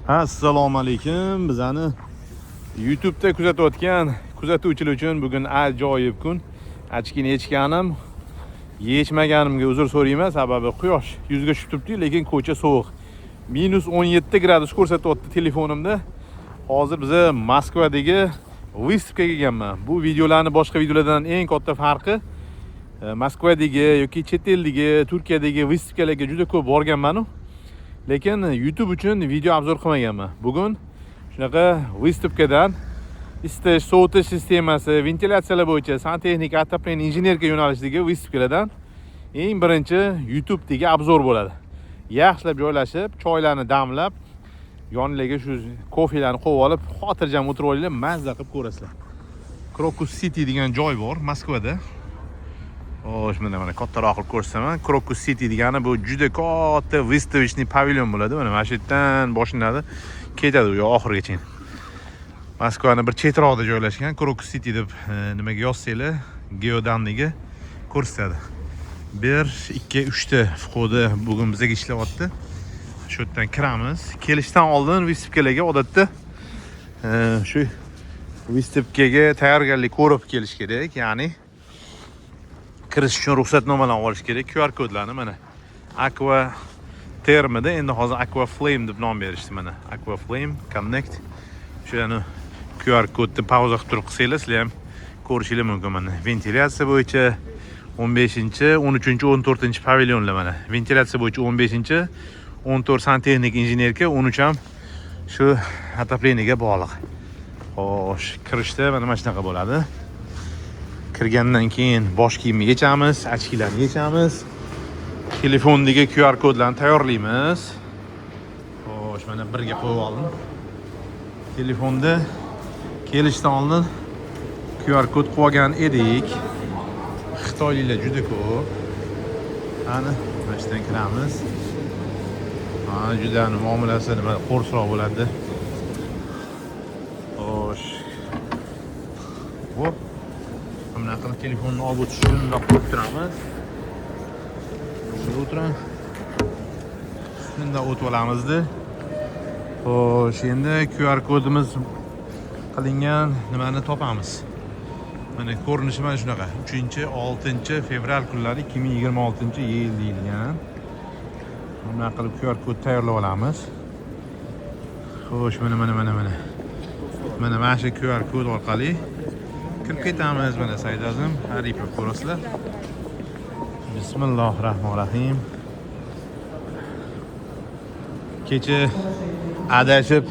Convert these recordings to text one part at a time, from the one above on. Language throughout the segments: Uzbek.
Assalomu alaykum. Bizani YouTube'da kuzatayotgan kuzatuvchilar uchun bugun ajoyib kun. Очки ni yechganim, yechmaganimga uzr so'rayman, sababi quyosh yuzga tushib turibdi, lekin ko'cha sovuq. -17 gradus ko'rsatyapti telefonimda. Hozir biza Moskvadagi выставка ga kelganman. Bu videolarni boshqa videolardan eng katta farqi Moskvadagi yoki chet eldagi, Turkiyadagi выставка larga juda ko'p borganman-u. Lekin YouTube uchun video обзор qilmaganman. Bugun shunaqa выставка dan isitish, sovutish sistemasi, ventilyatsiyalar bo'yicha santexnika, отопление, инженерка yo'nalishidagi выставка lardan eng birinchi YouTube'dagi обзор bo'ladi. Yaxshilab joylashib, choylarni damlab, yoninglarga shu kofelarni qo'yib olib, xotirjam o'tirib olinglar, mazza qilib ko'rasizlar. Crocus City degan joy bor Moskvada. Xo'sh, mana kattaroq qilib ko'rsataman. Crocus City degani bu juda katta выставочный pavilyon bo'ladi. Mana shu yerdan boshlanadi, ketadi u yoq oxirigacha. Moskvani bir chetroqda joylashgan Crocus City deb nimaga yozsanglar, геоданный ga ko'rsatadi. 1, 2, 3 ta вход i bugun bizga ishlayapti. Shu yerdan kiramiz. Kelishdan oldin выставка larga odatda shu выставка ga tayyorgarlik ko'rib kelish kerak, ya'ni kirish uchun ruxsatnomalarni olish kerak, QR kodlarni. Mana Aqua Termida endi hozir Aqua Flame deb nom berishdi. Mana Aqua Flame Connect, o'shani QR kodni pauza qilib turib qilsanglar, sizlar ham ko'rishinglar mumkin. Mana ventilyatsiya bo'yicha 15, 13, 14 pavilyonlar. Mana ventilyatsiya bo'yicha 15, 14 santexnik, инженерка, 13 ham shu отопление ga bog'liq. Xo'sh, kirishda mana shunaqa bo'ladi. Kirgandan keyin bosh kiyimni yechamiz, очки larni yechamiz, telefondagi QR kodlarni tayyorlaymiz. Xo'sh, mana birga qo'yib oldim. Telefonda kelishdan oldin QR kod qo'yib olgan edik. Xitoyliklar juda ko'p. Ana mana shu yerdan kiramiz. Ha, juda muomalasi nima, qo'rsroq bo'ladi. Xo'sh, hop, bunaqa qilib telefonni olib o'tish uchun bundoq qo'yib turamiz. Shunda o'tiramiz, shundoq o'tib olamizda. Xo'sh, endi QR kodimiz qilingan nimani topamiz. Mana ko'rinishi mana shunaqa. 3, 6 fevral kunlari 2026 yil deyilgan. Bunaqa qilib QR kod tayyorlab olamiz. Xo'sh, mana shu QR kod orqali kirib ketamiz. Mana Saidazim Aripov, ko'rasizlar. Bismillohi rohmanir rohim. Kecha adashib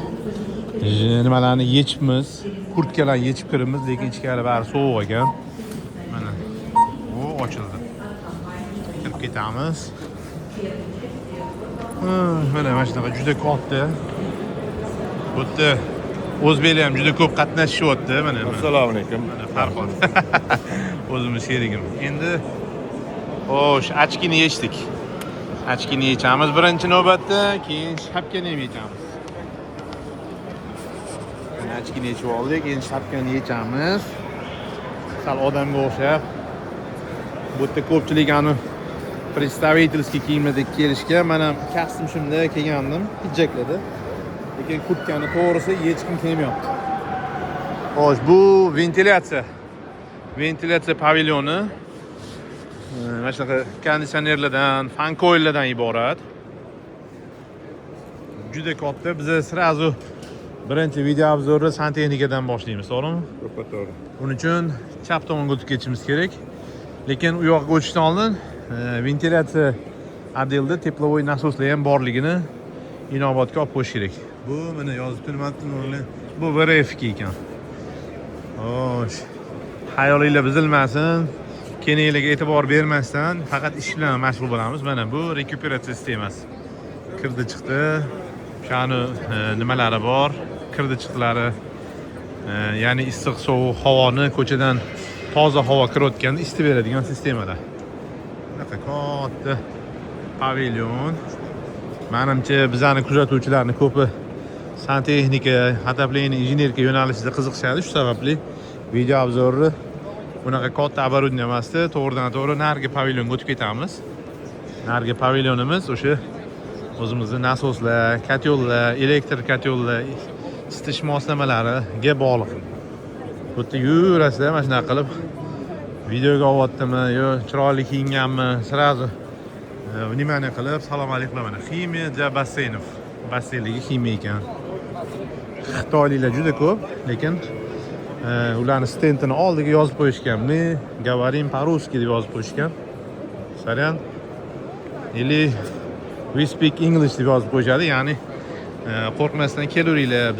nimalarni yechibmiz, kurtkalarni yechib kiribmiz, lekin ichkari bari sovuq ekan. Mana u ochildi, kirib ketamiz. Mana shunaqa juda katta. Bu yerda o'zbeklar ham juda ko'p qatnashishyapti. Mana. Assalomu alaykum. Mana Farhod, o'zimiz sherigim. Endi, xo'sh, очки ni yechdik. Очки ni yechamiz birinchi navbatda, keyin shapkani ham yechamiz. Mana очки ni yechib oldik, endi shapkani yechamiz. Sal odamga o'xshab. Bu yerda ko'pchilik ani представительский kiyimlarda kelishgan. Mana kostyum shimda kelgandim, pidjaklarda, lekin kurtkani, to'g'risi, yechgim kelmayapti. Xo'sh, bu ventilyatsiya pavilyoni. Mana shunaqa konditsionerlardan, fan coil lardan iborat, juda katta. Biza сразу birinchi video обзор ni santexnikadan boshlaymiz, to'g'rimi? To'ppa to'g'ri. Uning uchun chap tomonga o'tib ketishimiz kerak, lekin u yoqqa o'tishdan oldin ventilyatsiya отдел da тепловой насос lar ham borligini inobatga olib qo'yish kerak. Bu mana yozib turibdi, bu VRF ekan. Xo'sh, xayolinglar buzilmasin, keniylarga e'tibor bermasdan faqat ish bilan mashg'ul bo'lamiz. Mana bu rekuperatsiya sistemasi, kirdi chiqdi o'shani nimalari bor, kirdi chiqdilari, ya'ni issiq sovuq havoni, ko'chadan toza havo kirayotganda isitib beradigan sistemalar. Bunaqa katta pavilyon. Manimcha, bizani kuzatuvchilarni ko'pi santexnika, отопление, инженерка yo'nalishida qiziqishadi. Shu sababli video обзор ni bunaqa katta оборудование emasda, to'g'ridan to'g'ri narigi pavilyonga o'tib ketamiz. Narigi pavilyonimiz o'sha O'zimizni nasoslar, котёл lar, elektr котёл lar, isitish moslamalariga bog'liq. Bu yerda yurasizlar mana shunaqa qilib, videoga olyaptimi yo chiroyli kiyinganmi, сразу внимание qilib, salom alik qilaman. Химия для бассейнов, basseynligi ximiya ekan. Xitoyliklar juda ko'p, lekin ularni stendini oldiga yozib qo'yishgan, "Мы говорим по-русски" deb yozib qo'yishgan. Сорян или "We speak English" deb yozib qo'yishadi, ya'ni qo'rqmasdan kelaveringlar.